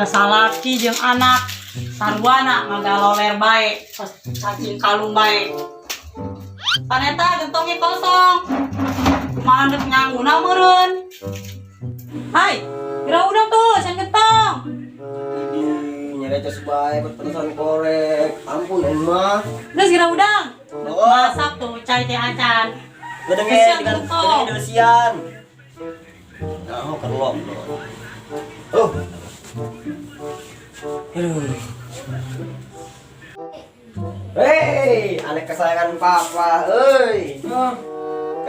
Geus salaki jeung anak sarwana ngagaloler bae, pas cacing kalung bae. Paneta gentongnya kosong. Kumaha deuk nyanguna meureun. Hai, kira udah tuh, sian gentong. Ini nyereces bae peterusan korek. Ampun aing mah. Geus kira udang. Oh. Masak tuh cai teh acan. Gedenge Kesian dengan gentong. gedenge deusian. Nah, oh kerlok. Oh. Aduh. Hei, anak kesayangan papa, euy. Oh,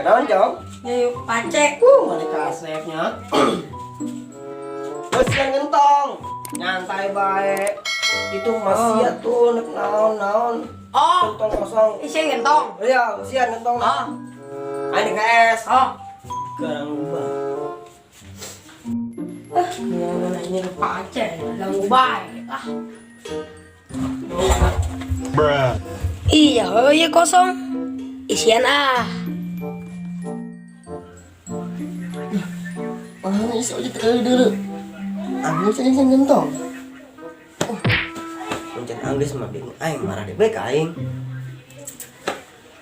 Kenalan, Jong? ya yuk pace. Mana kasepnya? Besian gentong, nyantai bae. Itu masih ya tuh nek naon-naon. Oh, Gentong kosong. isian gentong. Iya, usian gentong. Oh, Ayo KS. oh. Garang ubah. Ah, gimana ini pace, ganggu bae. Ah. Iya, oh iya kosong. Isian ah. Mana isi aja terlalu dulu. Ambil saja isian gentong. Oh. Mencen angges mah bingung aing marah deh baik aing.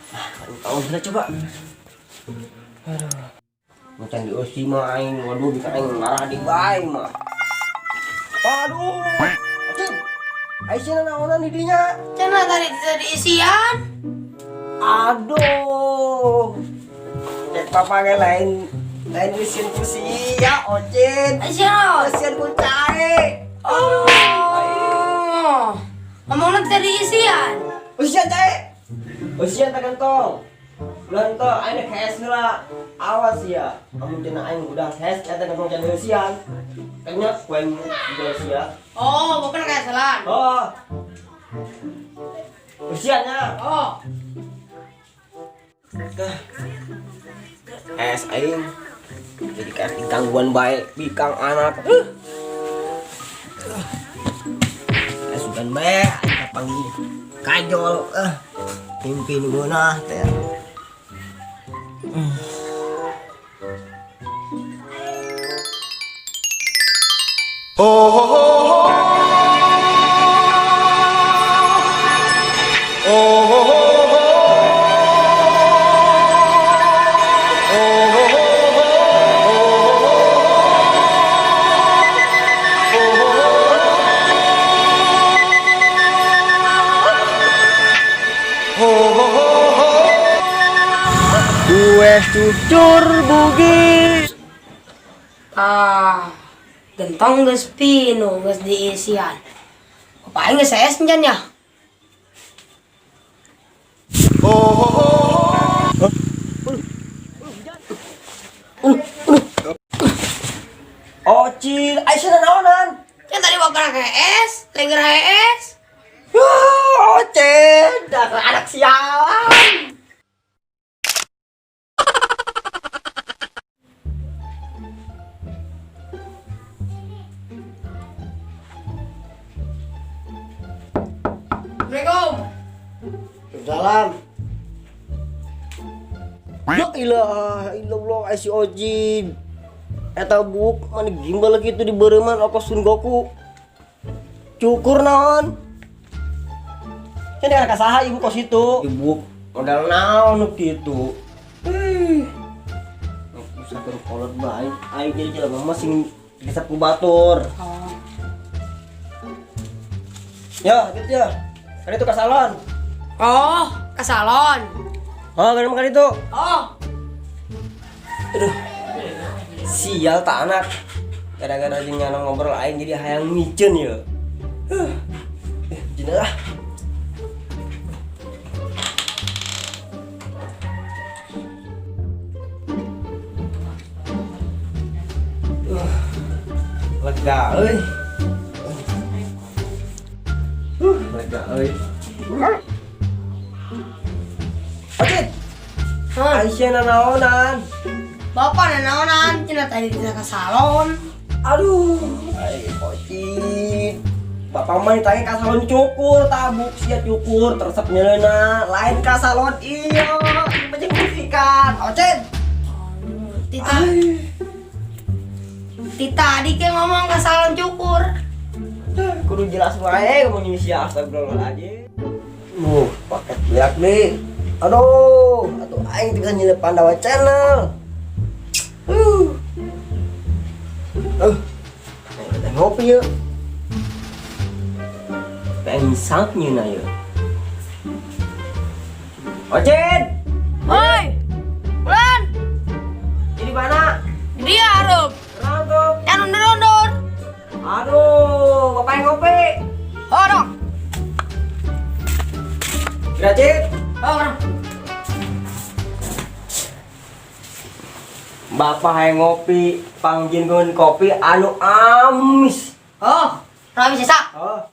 Ah, gentong kita coba. Aduh. Mencen diusi mah aing, waduh bisa aing marah di bae mah. Aduh. Acing. Aisyah naonan di dinya. Cenah tadi tidak diisian. Aduh. Cek papa ge lain lain mesin kusia, Ocin. Isian. Mesin ku cae. Oh. Ngomongnya tidak diisian. Usia cae. Usia tak gentong. Ulah ento aing KS heula. Awas ya. Amun cenah aing udah KS eta gentong can eusian. Kayaknya ku aing juga sia. Oh, bukan kayak selan. Oh. Usianya. Oh. Es aing jadi kayak gangguan baik bikang anak. Es sugan bae aing kapanggih kajol mimpi nu geunah teh. Kue cucur bugis. Ah, gentong geus pinu, geus diisian. Bapak aing geus es encan ya? Ocil, Aisyah naonan. Kan tadi bakal kayak es, lengger es. Ocil, dasar anak sialan. Assalamualaikum. Salam. Ya ilah, illallah si Ojin. Eta buk mana gimbal gitu di beureuman oko Sun Goku. Cukur naon? Kan ada kasaha ibu kos itu. Ibu modal naon nu kitu. Ih. Bisa keur kolot bae. Aing jadi jelema mah sing digesep ku batur. Oh. Ya, gitu ya. Kan itu ke salon. Oh, ke salon. Oh, kan makan itu. Oh. Aduh. Sial tak anak. Gara-gara jeung nyana ngobrol aing jadi hayang miceun ya. Jenah lah. Lega euy. Lega euy. Ocit. Hah? Aisyah nanaonan. Bapak nanaonan, cenah tadi tidak ke salon. Aduh, ai Ocit. Bapak mah ditanya ka salon cukur, tabuk sia cukur, teresep nyeuna, lain ka salon iya, ieu musikan. Ocit. Tita. Tita tadi ke ngomong ke salon cukur. Kudu jelas wae ngomong sia, astagfirullahaladzim. Paket beak nih. Aduh, atuh aing teu bisa nyilep Pandawa Channel. Aing teh ngopi yeuh. Pengen sang nyeuna yeuh. Ocet, Oi. Ulan, di mana? Dia Arab. Kenal tuh. Yang undur-undur. Aduh, bapak yang ngopi. Oh, dong. Kira, Cit. Oh, dong. Bapak yang ngopi, pangjinkeun kopi anu amis. Oh, rame sisa. Oh.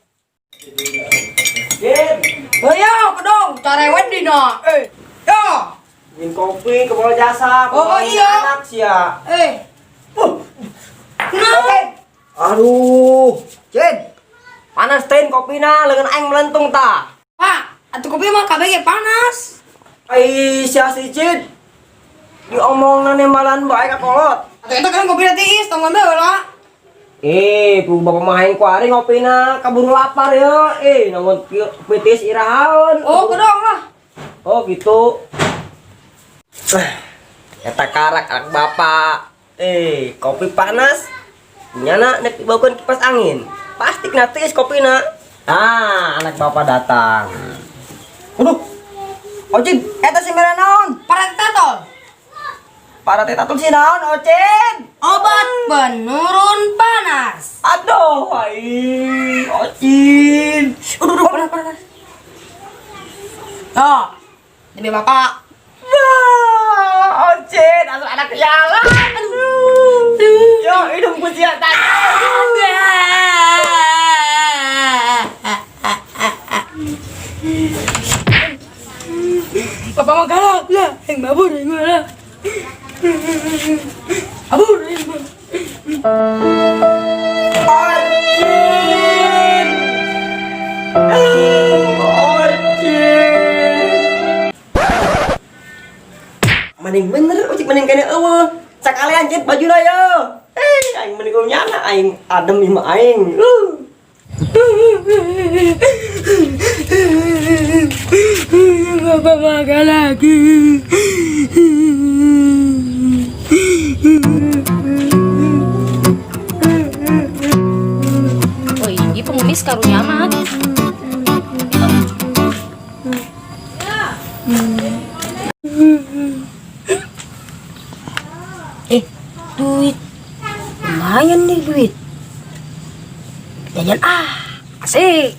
Cit, Oh ya, kedong, carewet dina. Eh, ya. Jin kopi ke bawah jasa, Oh, iya. anak sia. Eh. Kenapa? Aduh, Cit. Panas ten kopina, lengan aing melentung ta. Pak, atuh kopi mah KBG panas. Ai sia si Cit. Diomongna nembalan bae ka kolot. Atuh eta kan kopi tiis, tong ngambil lah. Eh, ku bapak main ku ari ngopina kaburu lapar ya. Eh, namun pitis irahaun. Oh, kedong lah. Oh, gitu. Eta karak anak bapak. Eh, kopi panas. Nyana nek dibawakeun kipas angin. Pasti kena tiis kopina. Ah, anak bapak datang. Aduh. Ocin, eta si mere naon? Paracetamol. Para tetatul si naon, Ocin? Obat penurun panas. Aduh, ai, Ocin. Aduh, aduh, panas, panas. Oh, demi bapak. Wah, Ocin, asal anak jalan. Aduh. Yo, hidung kusia tadi. Bapak mah galak lah, yang mabur yang malah. Abur yang mah. Ocin. Ocin. Mending bener, Ocin mending kene eueuh. Sakalian cit bajuna yo. Eh, aing mending nyana aing adem imah aing. Bapak mah galak. Oh iya, pengemis karunya amat. Eh, duit. Lumayan nih duit. Jajan ah, asik.